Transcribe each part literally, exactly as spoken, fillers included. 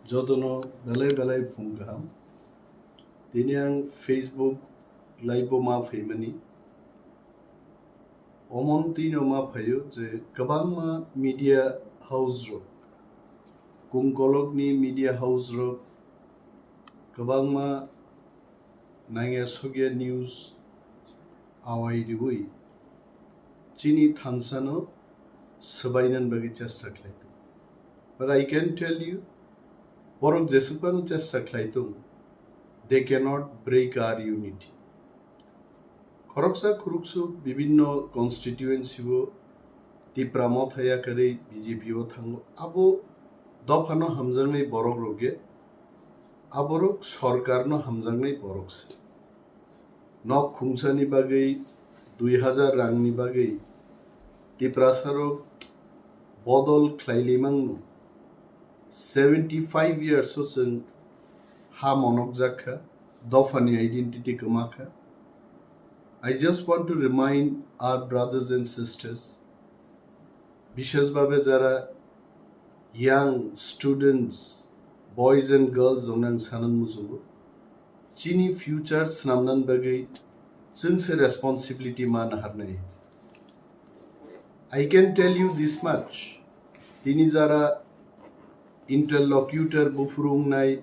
Jotono belai belai phung kaham. Tini ang Facebook live o ma phaimani. Omon tino ma phaio je kwbangma media house rok, kungkolokni media house rok kwbangma nangya sokya news awai riwi chini thansano swbainani bagwi chesta khlai tongo. But I can tell you, borok jeswk phano chesta khlai tongo, they cannot break our unity. Khoroksa khoroksa bibinno constituency o Tipra Motha yakarwi B J P o thango. Abo dophano hamjaknai borok rok ye, aborok sorkarno hamjaknai borok se. Nok khungsani bagwi dui hajar rangni bagwi Tiprasarok bodol khlailimangno seventy five years o chwng ha monokjak kha, dophani identity kwma kha. I just want to remind our brothers and sisters, bishes babe jara young students, boys and girls rokno ang sanan muchungo, chini future swnamnani bagwi chwngse responsibility ma naharnai. I can tell you this much, tini jara interlocutor buphuru wngnai,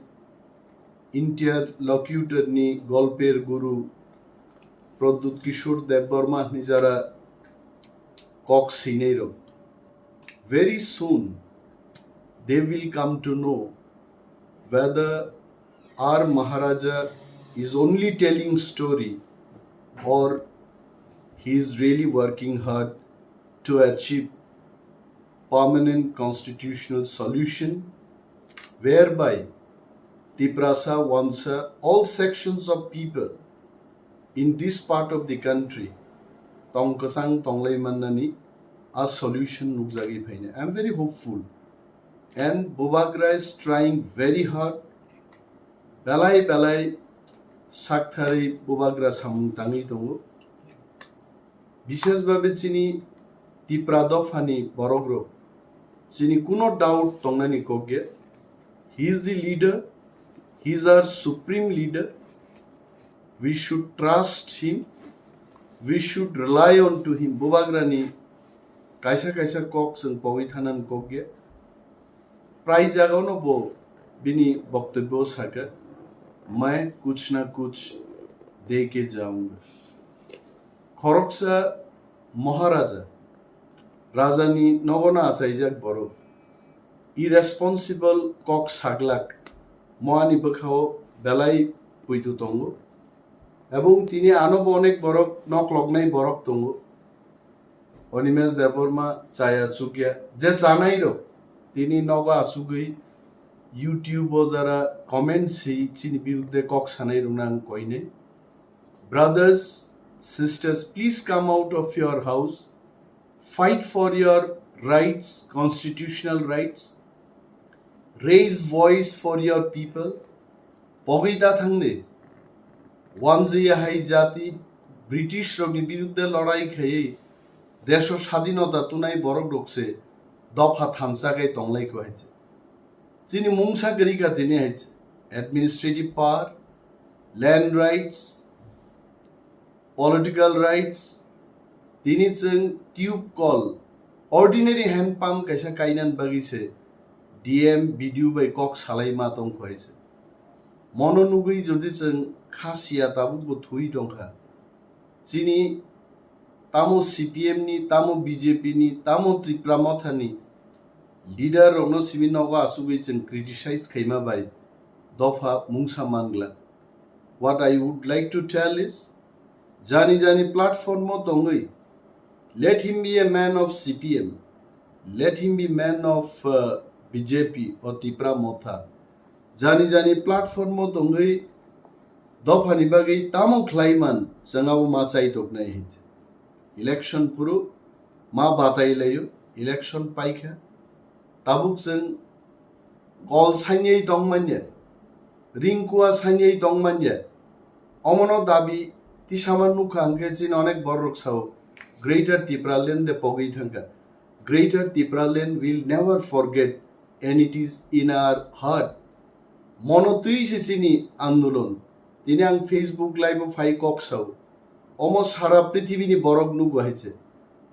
interlocutor ni golper guru Pradyut Kishore Debbarma hwnwi jara kok swinai rok. Very soon they will come to know whether our Maharaja is only telling story or he is really working hard to achieve permanent constitutional solution whereby Tiprasa, Wansa, all sections of people in this part of the country tong kwchang tonglai mannani a solution nukjagwi phainai. I am very hopeful and Bubagra is trying very hard. Belai belai saktharwi Bubagra samung tangwi tongo. Bishes babe chini Tipra dophani borok rok, chini kuno doubt tongnani kok ya. He is the leader, he is our supreme leader. We should trust him, we should rely on to him. Bubagrani kaisa kaisa kok chwng pogwi thanani kok ya. Prai jagao no bo bini boktobyo saka, "Main kuch na kuch de ke jaunga." Khoroksa Maharaja, rajani nogono achaijak borok, irresponsible kok saglak, moani bwkhao belai puitu tongo. Ebong tini ano bo onek borok nokloknai borok tongo. Animesh Debbarma chaya chukya, je chanai rok tini nogo achugwi YouTube o jara comment si chini birudde kok sanai rokno ang koinai. Brothers, sisters, please come out of your house, fight for your rights, constitutional rights, raise voice for your people. Pogwi da thangni, wanjwi hai jati British rokni birudde lorai khaiwi desho sadinota tunai borok rok se dopha thansa kai tonglai kho hai se. Chini mungsa kwrwi kha tini hai se administrative power, land rights, political rights, tini chwng tube call, ordinary hand pump kaisa kainani bagwi se D M, B D O bai kok salai ma tong kho hai se. Mono nugwi jodi chwng kha siya tabuk bo thwi tong kha. Chini tamo C P M ni, tamo B J P ni, tamo Tipra Motha ni leader rokno simi nogo achugwi chwng criticize khaima bai dopha mungsa mangla. What I would like to tell is, jani jani platform o tongwi, let him be a man of C P M, let him be man of, uh, B J P or Tipra Motha. Jani jani platform o tongwi dophani bagwi tamo khlai man, chwng abo ma chai toknai hinwi. Election phuru ma batai laio, election paikha. Tabuk chwng kol sainyai tong manya, ringkua sainyai tong manya. Omono dabi tisama nukha hwnkhe chini onek borok sao, Greater Tipraland de pogwi thangkha. Greater Tipraland will never forget and it is in our heart. Mono twi se chini andolon. Tini ang Facebook live o phai kok sao. Omo sara prithibini borok nugo hai se.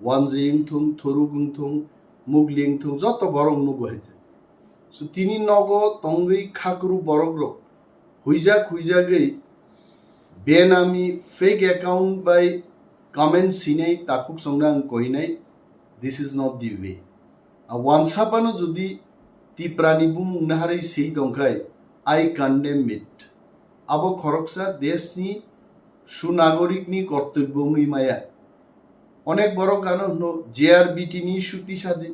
Wanji wngthung, Thuruk wngthung, Mugli wngthung, joto borok nugo hai se. So tini nogo tongwi khakru borok rok huijak huijagwi benami fake account bai comment sinai takhuk songna ang koinai. This is not the way. A wansapano jodi Tiprani bumung naharwi swi tongkhai, I condemn it. Abo khoroksa deshni sunagorikni kortobyo wngwi maya. Onek borok ano hwno J R B T ni issue tisade,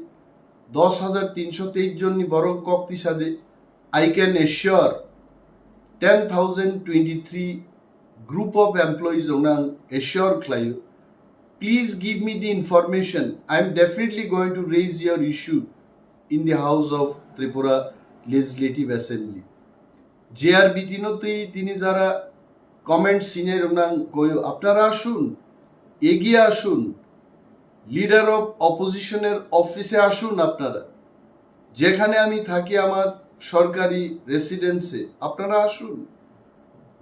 dos hajar tinsho teis jonni borok kok tisade. I can assure ten thousand twenty-three group of employees rokno ang assure khlaio. Please give me the information. I am definitely going to raise your issue in the House of Tripura Legislative Assembly. J R B T no twi tini jara comment sinai rokno ang koyo, apnara asun, egiye asun, leader of opposition er office e asun apnara, যেখানে আমি থাকি আমার সরকারি রেসিডেন্সে, আপনারা আসুন,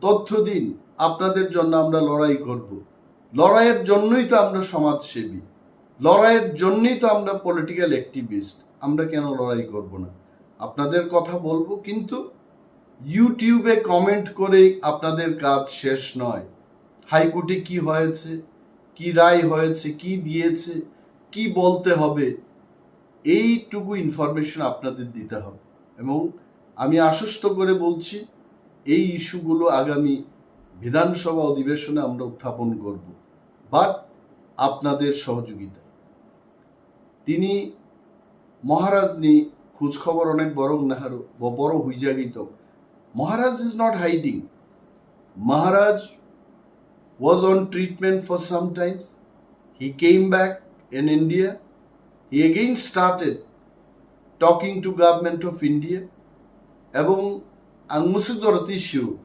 তথ্য দিন, আপনাদের জন্য আমরা লড়াই করব। লড়াইয়ের জন্যই তো আমরা সমাজসেবী, লড়াইয়ের জন্যই তো আমরা পলিটিক্যাল অ্যাক্টিভিস্ট। আমরা কেন লড়াই করব না? আপনাদের কথা বলবো, কিন্তু ইউটিউবে কমেন্ট করেই আপনাদের কাজ শেষ নয়। হাইকোর্টে কি হয়েছে, কি রায় হয়েছে, কি দিয়েছে, কি বলতে হবে, এইটুকু ইনফরমেশন আপনাদের দিতে হবে। এবং আমি আশ্বস্ত করে বলছি, এই ইস্যুগুলো আগামী বিধানসভা অধিবেশনে আমরা উত্থাপন করব, বাট আপনাদের সহযোগিতায়। Tini Maharaj ni khoj khobor onek borok naharo, bo borok huijagwi tong. Maharaj is not hiding. Maharaj was on treatment for some times. He came back in India. He again started talking to Government of India. Ebong ang musuk jora tisio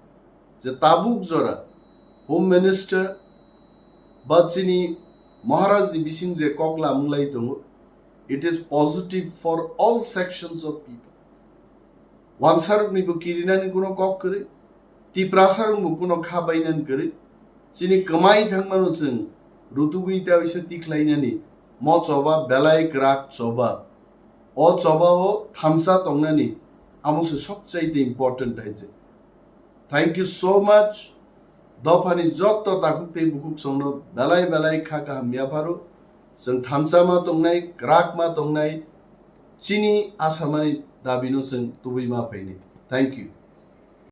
je tabuk jora Home Minister ba chini Maharaj ni bising je kok lamung lai tongo, it is positive for all sections of people. Wansarok ni bo kirinani kuno kok kwrwi, Tiprasarok bo kuno kha bainani kwrwi. Chini kwmai thangmano chwng rutugwi ta oisa tikhlainani mo choba belai kwrak choba. O choba o thansa tongnani amo se sobchaite important hai je. Thank you so much. Dophani jotto takhuk tei bukhuk songno belai belai kha kaham yapharo. Chwng thansa ma tongnai, kwrak ma tongnai, chini asamani dabino chwng tubui ma phainai. Thank you.